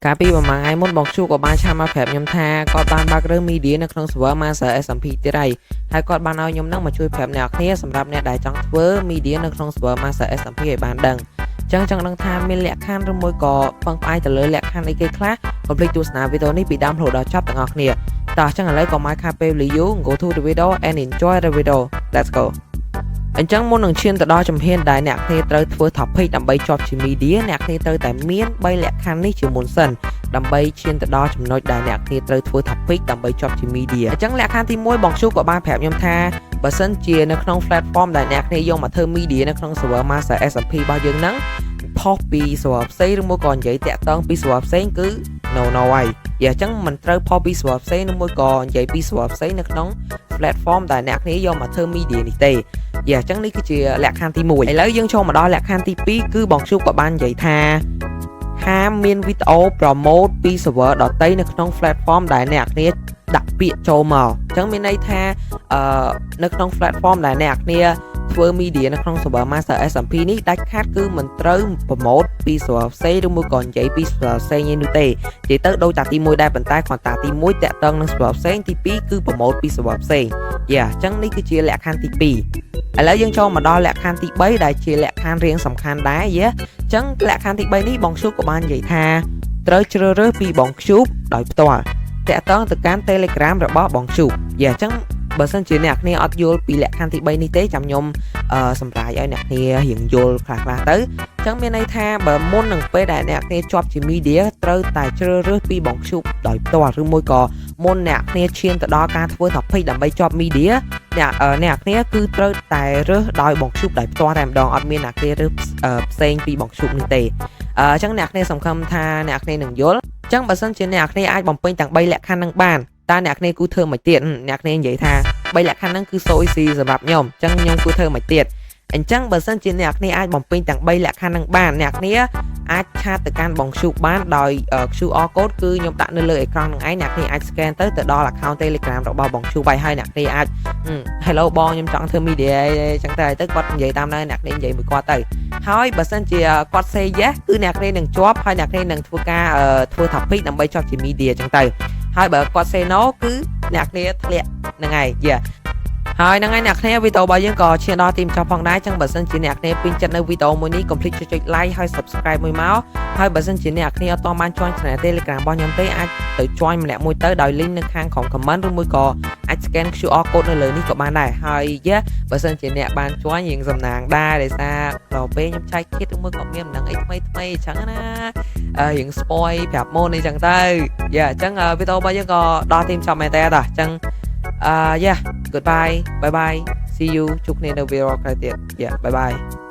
កាលពីប្រហែលថ្ងៃមុនបងជូក៏បាន chat មកប្រាប់ខ្ញុំថាគាត់បានបើករឿង media នៅក្នុង server Master SMP ទៀតហើយហើយគាត់បានឲ្យខ្ញុំនឹងមកជួយប្រាប់អ្នកគ្នាសម្រាប់អ្នកដែលចង់ធ្វើ media នៅក្នុង server Master SMP ឲ្យបានដឹងចឹងចង់ដឹងថាមានលក្ខខណ្ឌឬមួយក៏ពឹងផ្អែកទៅលើលក្ខខណ្ឌអីគេខ្លះកុំភ្លេចទស្សនាវីដេអូនេះពីដើមរហូតដល់ចប់ទាំងអស់គ្នាតោះចឹងឥឡូវកុំឲ្យខាតពេលវេលាយូរ go to the video and enjoy the video. Let's go. អញ្ចឹងមុននឹងឈានទៅដល់ជំហានដែលអ្នកគ្នាត្រូវធ្វើ topic ដើម្បីជាប់ជា media អ្នកគ្នាត្រូវតែមាន3លក្ខខណ្ឌនេះជាមុនសិនដើម្បីឈានទៅដល់ចំណុចដែលអ្នកគ្នាត្រូវធ្វើ topic ដើម្បីជាប់ជា media អញ្ចឹងលក្ខខណ្ឌទី1បងជូក៏បានប្រាប់ខ្ញុំថាបើសិនជានៅក្នុង platform ដែលអ្នកគ្នាយកមកធ្វើ media នៅក្នុង server Master SMP របស់យើងហ្នឹងផុសពី server ផ្សេងឬមួយក៏និយាយតាក់ទងពី server ផ្សេងគឺ no ហើយយ៉ាអញ្ចឹងមិនត្រូវផុសពី server ផ្សេងឬមួយក៏និយាយពី server ផ្សេងនៅក្នុង platform ដែលអ្នកគ្នាយកមកធ្វើ media នេះទេយ៉ាអញ្ចឹងនេះគឺជាលក្ខខណ្ឌទី1ឥឡូវយើងចូលមកដល់លក្ខខណ្ឌទី2គឺបងជូក៏បាននិយាយថាហាមមានវីដេអូ promote ពី server ដទៃនៅក្នុង platform ដែលអ្នកគ្នាដាក់ពាក្យចូលមកអញ្ចឹងមានន័យថាអឺនៅក្នុង platform ដែលអ្នកគ្នាធ្វើ media នៅក្នុង server Master SMP នេះដាច់ខាតគឺមិនត្រូវ promote ពី server ផ្សេងឬមួយក៏និយាយពី server ផ្សេងឯនោះទេនិយាយទៅដូចតាទី1ដែរប៉ុន្តែគ្រាន់តាទី1តាក់ទងនឹង server ផ្សេងទី2គឺ promote ពី server ផ្សេងយ៉ាអញ្ចឹងនេះគឺជាលក្ខខណ្ឌទី2ឥឡូវយើងចូលមកដល់លក្ខខណ្ឌទី3ដែលជាលក្ខខណ្ឌរៀងសំខាន់ដែរយ៉ាអញ្ចឹងលក្ខខណ្ឌទី3នេះបងឈូបក៏បាននិយាយថាត្រូវជ្រើសរើសពីបងឈូបដោយផ្ទាល់តាក់ទងទៅកាន់ Telegram របស់បងឈូបយ៉ាអញ្ចឹងបើសិនជាអ្នកគ្នាអត់យល់ពីលក្ខខណ្ឌទី3នេះទេចាំខ្ញុំអឺសម្រាយឲ្យអ្នកគ្នារៀងយល់ខ្លះខ្លះទៅអញ្ចឹងមានន័យថាបើមុននឹងពេលដែលអ្នកគ្នាជាប់ជា media ត្រូវតែជ្រើសរើសពីបងឈូបដោយផ្ទាល់ឬមួយក៏មុនអ្នកគ្នាឈានទៅដល់ការធ្វើ topic ដើម្បីជាប់ media អ្នកអ្នកគ្នាគឺត្រូវតែរើសដោយបងឈូបដោយផ្ទាល់តែម្ដងអត់មានអ្នកគ្នារើសផ្សេងពីបងឈូបនេះទេអញ្ចឹងអ្នកគ្នាសង្ឃឹមថាអ្នកគ្នានឹងយល់អញ្ចឹងបើសិនជាអ្នកគ្នាអាចបំពេញទាំង3លក្ខខណ្ឌនឹងបានតើអ្នកគ្នាគូធ្វើមិនទៀតអ្នកគ្នានិយាយថា3លក្ខខណ្ឌហ្នឹងគឺ so easy សម្រាប់ខ្ញុំអញ្ចឹងខ្ញុំគូធ្វើមិនទៀតអញ្ចឹងបើសិនជាអ្នកគ្នាអាចបំពេញទាំង3លក្ខខណ្ឌហ្នឹងបានអ្នកគ្នាអាច chat ទៅកាន់បង Cube បានដោយ QR code គឺខ្ញុំដាក់នៅលើអេក្រង់នឹងឯងអ្នកគ្នាអាច scan ទៅទៅដល់ account Telegram របស់បង Cube ហើយហើយអ្នកគ្នាអាច Hello បងខ្ញុំចង់ធ្វើ media អីចឹងទៅទៅគាត់និយាយតាមដែរអ្នកគ្នានិយាយមួយគាត់ទៅហើយបើសិនជាគាត់ say yes គឺអ្នកគ្នានឹងជាប់ហើយអ្នកគ្នានឹងធ្វើការធ្វើ topic ដើម្បីជាប់ជា media ចឹងទៅហើយបើគាត់ say no គឺអ្នកគ្នាធ្លាក់ហ្នឹងហើយ yeah ហើយហ្នឹងហើយអ្នកគ្នាវីដេអូរបស់យើងក៏ឈានដល់ទីបញ្ចប់ផងដែរចឹងបើសិនជាអ្នកគ្នាពេញចិត្តនៅវីដេអូមួយនេះកុំភ្លេចចុច like ហើយ subscribe មួយមកហើយបើសិនជាអ្នកគ្នាអត់ទាន់បាន join channel Telegram របស់ខ្ញុំទេអាចទៅ join ម្នាក់មួយទៅដោយ link នៅខាងក្រោម comment ឬមួយក៏អាច scan QR code នៅលើនេះក៏បានដែរហើយយ៉ាបើសិនជាអ្នកបាន join រៀងសំណាងដែរដោយសារដល់ពេលខ្ញុំចែក kit ឬមួយក៏មានមិនដឹងអីថ្មីថ្មីអញ្ចឹងណារៀង spoil ប្រាប់មុនអីចឹងទៅយ៉ាអញ្ចឹងវីដេអូរបស់យើងក៏ដល់ទីបញ្ចប់មែនតើអញ្ចឹងអឺ yeah, goodbye, bye bye, see you ជួបគ្នានៅវីដេអូក្រោយទៀត yeah, bye bye.